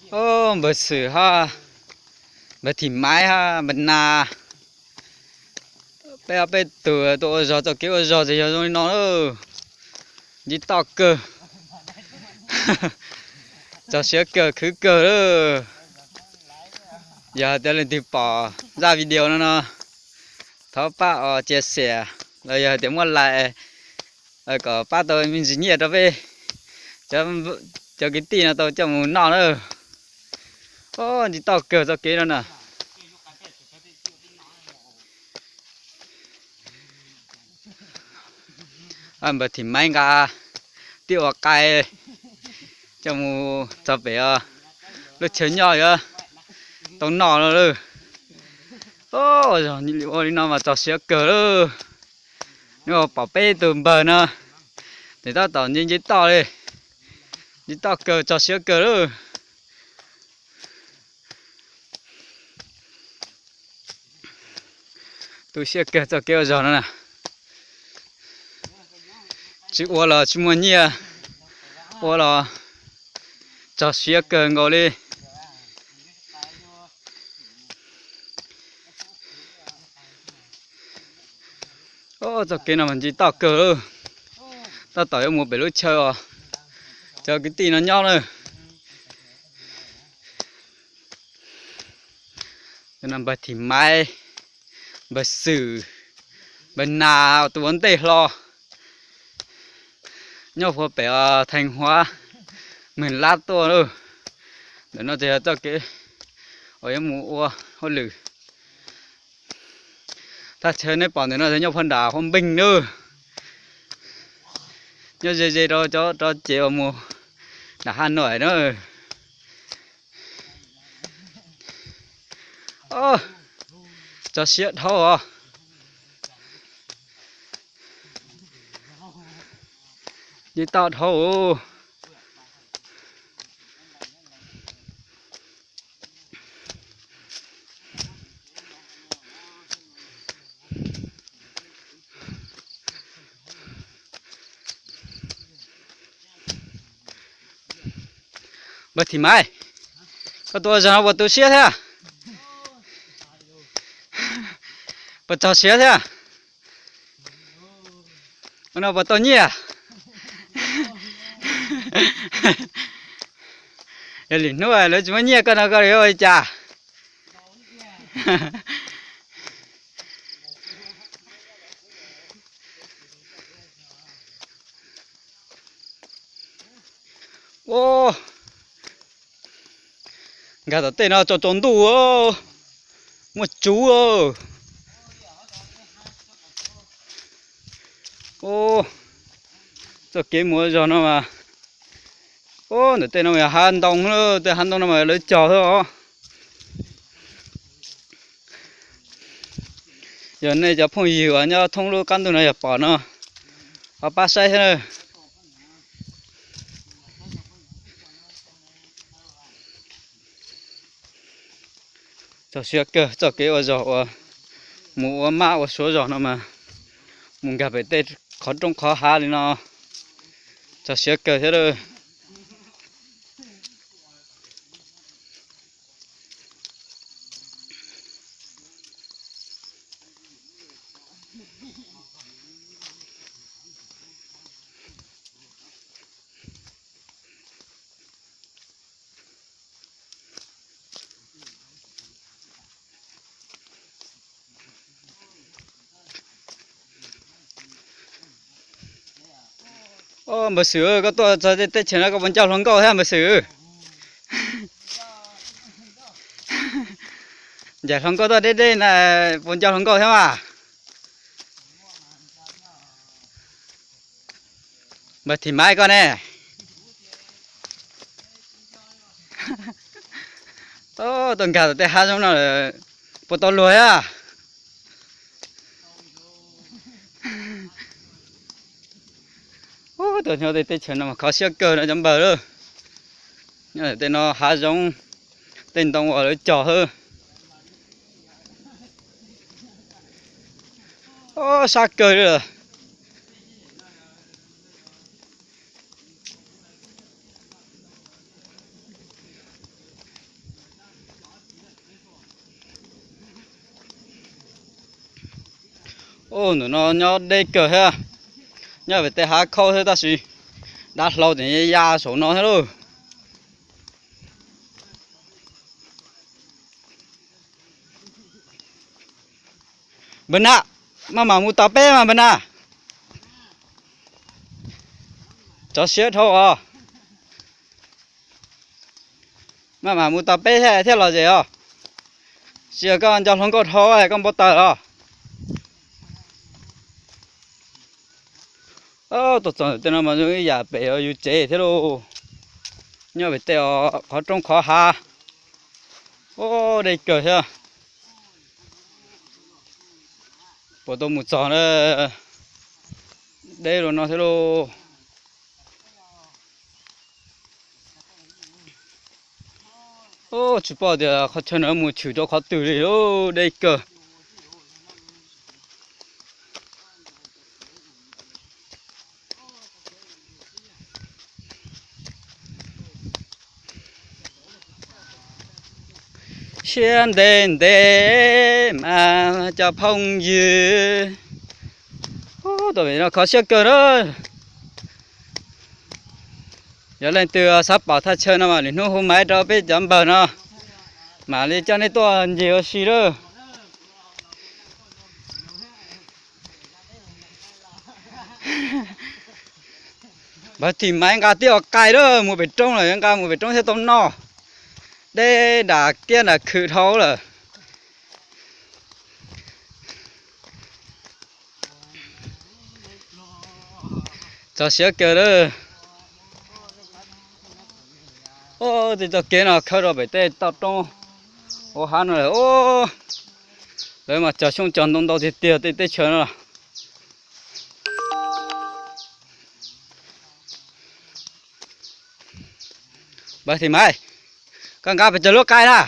Npawg Xwm hab, npawg Thim Maiv hab npawg Nas, peb ob peb tug tuaj ua zog, txoj kev ua zog ces yog zoo li no lawm. Ntsib toj kawg, txog siab kawg khwv kawg lawm. Yog hais tias leej twg pom zaj video no no, thov pab cia xiam los yog hais tias muab like kom pab tau me ntsis nyiaj rau peb cov kwv tij no tau coj mus noj na. Ntsib toj kawg txoj kev no na. Npawg Thim Maiv nqa tib ua qai coj mus txog pem lub chaw nyob yuav tau noj no lawm. Ua li no mas txog siab kawg lawm. Nws pom peb tug npawg no, tes tab tom nce nce toj li, nce toj kawg txog siab kawg lawm. Tu siab kawg txoj kev ua zog no na. Tsis ua los tsis muaj nyiaj, ua los txog siab kawg nkaus li. Txoj kev no mas ntsib toj kawg lawm. Tab tom yuav mus pem lub chaw os, cov kwv tij no nyob na. Npawg Thim Maiv, npawg Xwm, npawg Nas tus ua ntej hlo, nyob puag pem Theej Huav, Meeg Lab tuaj lawm. Ntawm no ces yog txoj kev uas yuav mus ua hauj lwm. Thaj chaw neb pom ntawm no nyob puag nram Huab Npeej lawm, nyob ze ze rau cov rov ces uas mus nram Haj Nawm na. Txog siab dhau os. Ntsib toj dhau. Npawg Thim Maiv, koj tuaj ua zog no puas tu siab thiab? Puas txog siab thiab? Ua no puas tau nyiaj? Yog lwm hnub lawv tsis muab nyiaj koj no koj yuav ua li cas? Ua, nkag tom tej no tsaus tsaus ntuj, muaj tsuv. Txoj kev mus zog no mas, ntawm tej no yog hav ntoo, tej hav ntoo no mas lawv cog xwb os. Yog nej cov phooj ywg uas nyob thoob lub qab ntuj no yog pom no, ho pab saib thiab na. Txog siab kawg txoj kev ua zog uas mus ua mab ua suav zog no mas, mus nkag pem tej qhov rooj qhov hav li no, txog siab kawg thiab lawm. Npawg Xwm, koj tuaj txog tej teb chaws no koj puas nco hluas nkauj thiab npawg Xwm? Ncaim hluas nkauj tuaj deb deb na, puas nco hluas nkauj thiab mas? Npawg Thim Maiv koj ne? Tuaj nkag tom tej hav zoov no lawm, puas tau luag thiab? Tuaj nyob tej teb chaws no mas kho siab kawg no cov npawg lauj. Nyob tej no hav zoov, tej ntoo uas lawv cog xwb. Sab kawg li lawm. Ub, ntawm no nyob deb kawg thiab, nyob pem tej hav khauj thiab tab sis dav hlau tseem ya saum no thiab lauj. Npawg Nas, maj mam mus tos peb mas npawg Nas. Tso siab dhau os. Maj mam mus tos peb thiaj los zem os. Tsis yog koj nco hluas nkauj dhau koj npau taws os. Tuaj txog tej no mas zoo ib yam pem yus tsev thiab lauj. Nyob pem tej qhov rooj qhov hav. Ub, deb kawg thiab. Puas tau mus txog na, deb los no thiab lauj. Ub, tsis paub tias qhov chaw no mus tshwm rau qhov twg li lauj, deb kawg. Siab ntev ntev mas cov phooj ywg. Ub, tuaj pem no kho siab kawg na. Yog leej twg xav pom thaj chaw no mas lwm hnub hu maiv rau peb cov npawg no, mam li coj nej tuaj ncig ua si lawm. Npawg Thim Maiv nqa tib o qaij lawm, mus pem roob lawm, nqa mus pem roob thiaj tau noj. Deb nram kiab nram khw dhau lawm. Txog siab kawg lawm. Ub, tej txoj kev no khawb rau pem tej toj roob hauv hav no lawm. Lawv mas cog xyoob cog ntoo ntau tiag tiag tej teb chaws no. Npawg Thim Maiv, koj nqa pes tsawg lub qaij na?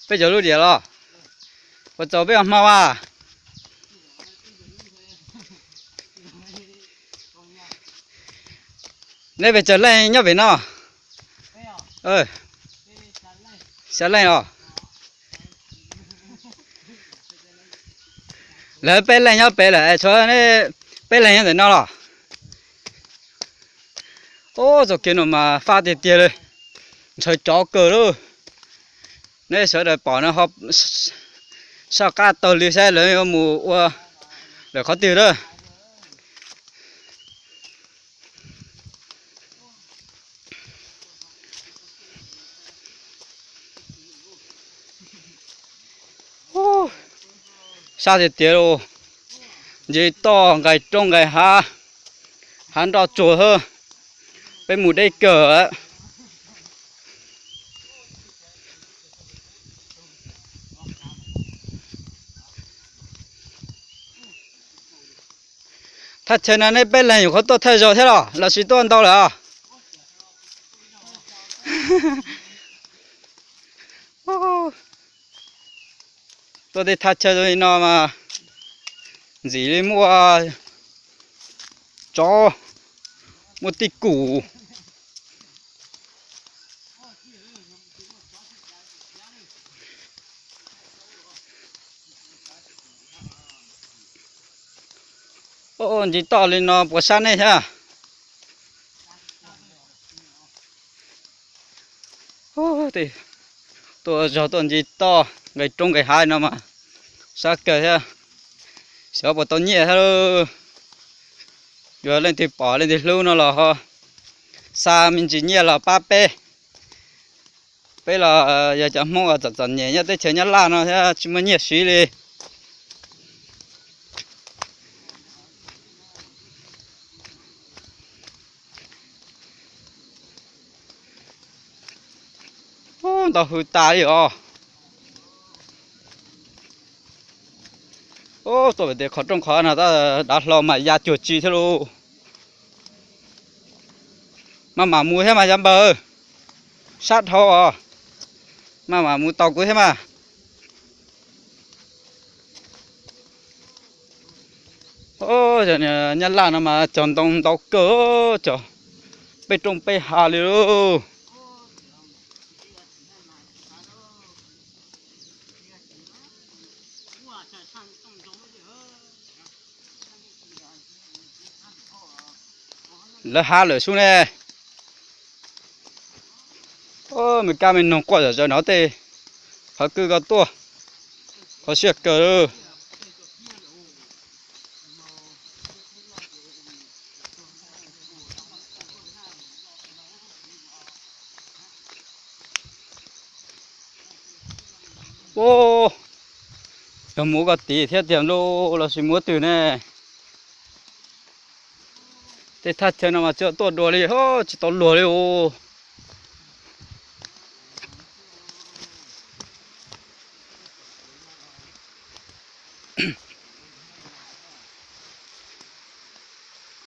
Peb caug lub diam los? Puas txaus peb ua hmo as? Neb pes tsawg leej nyob pem no? Xya leej os. Lawv peb leeg nyob pem lawm, tshuav neb peb leeg nyob ntawm no los? Ub, txoj kev no mas fab tiag tiag li, ntshaw cov kawg lauj. Neb sawv daws pom no ho soj qab taug li saib lawv yuav mus ua lawm qhov twg lawm. Sab tiag tiag lauj, ncig toj nqaij roob nqaij hav, hav nroj tsuag xwb, peb mus deb kawg. Thaj chaw no neb peb leeg nyuam qhuav tuaj thawj zaug thiab los los sis tuaj ntau lawm os? Tuaj tej thaj chaw li no mas ntxim li muaj tsov, muaj tib kum. Ub, ncig toj li no puas sab nej thiab? Tuaj zog tuaj ncig toj nqaij roob nqaij hav no mas sab kawg thiab. Xyov puas tau nyiaj thiab lauj. Yog leej twg pom leej twg hlub no los ho xa me ntsis nyiaj los pab peb. Peb los yog cov Hmoob uas txom txom nyem nyob teb chaws Nyab Laj no thiab tsis muaj nyiaj siv li. Ub, ntau hws tas li os. Ub, tuaj pem tej qhov rooj qhov no tab dav hlau mas ya cuag tsi thiab lauj. Maj mam mus thiab mas cov npawg, sab dhau os. Maj mam mus tos kuv thiab mas. Nyab Laj no mas cog ntoo ntau kawg, cog peb roob peb hav li lauj. Lawv hav lawm sub ne. Mes kab me noog quaj zom zaws no tej qhov kwj ko tuaj, kho siab kawg. Ua, yog mus ua ko tid thiab tiag lauj, los sis mus ua twg ne? Tej thaj chaw no mas tsis tuaj dua li, tsis tau luag li os.